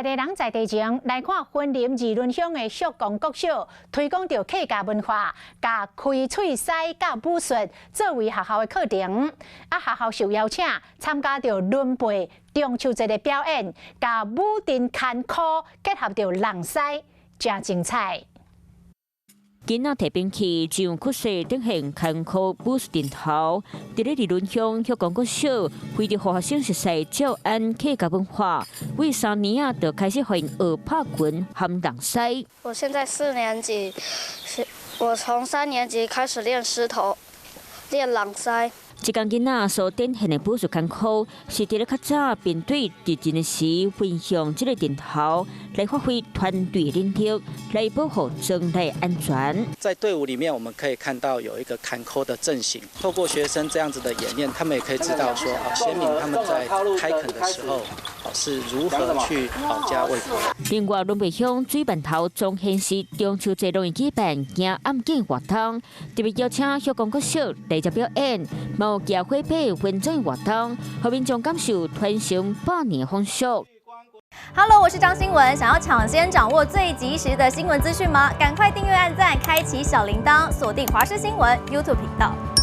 地人在地情，來看雲林二崙鄉的旭光國小推廣著客家文化，共開喙師佮武術作為學校的課程。啊，學校受邀請參加著崙背中秋節的表演，共舞陣牽箍結合著弄獅，誠精彩。囡仔提兵器，上曲勢展現牽箍武術陣頭。佇咧二崙鄉旭光國小，為著予學生熟悉詔安客家文化，為三年仔就開始予𪜶學拍拳和弄獅。我現在四年級，我從三年級開始練獅頭，練弄獅。這工囡仔所展現的武術牽箍，是佇咧較早面對敵人的時，運用這个陣頭來發揮團隊能力，來保護莊內安全。在隊伍裡面，我們可以看到有一個牽箍的陣型。透過學生這樣子的演練，他們也可以知道說，啊，先民他們在開墾的時候，是如何去保家衛國。另外，崙背鄉水巛頭莊現時中秋節攏會舉辦行暗景活動，特別邀請旭光國小來遮表演，嘛有騎火馬分裝活動，予民眾感受傳承百年風俗。 Hello，我是張新文，想要搶先掌握最及時的新聞資訊嗎？趕快訂閱、按讚、開啟小鈴鐺，鎖定華視新聞 YouTube 頻道。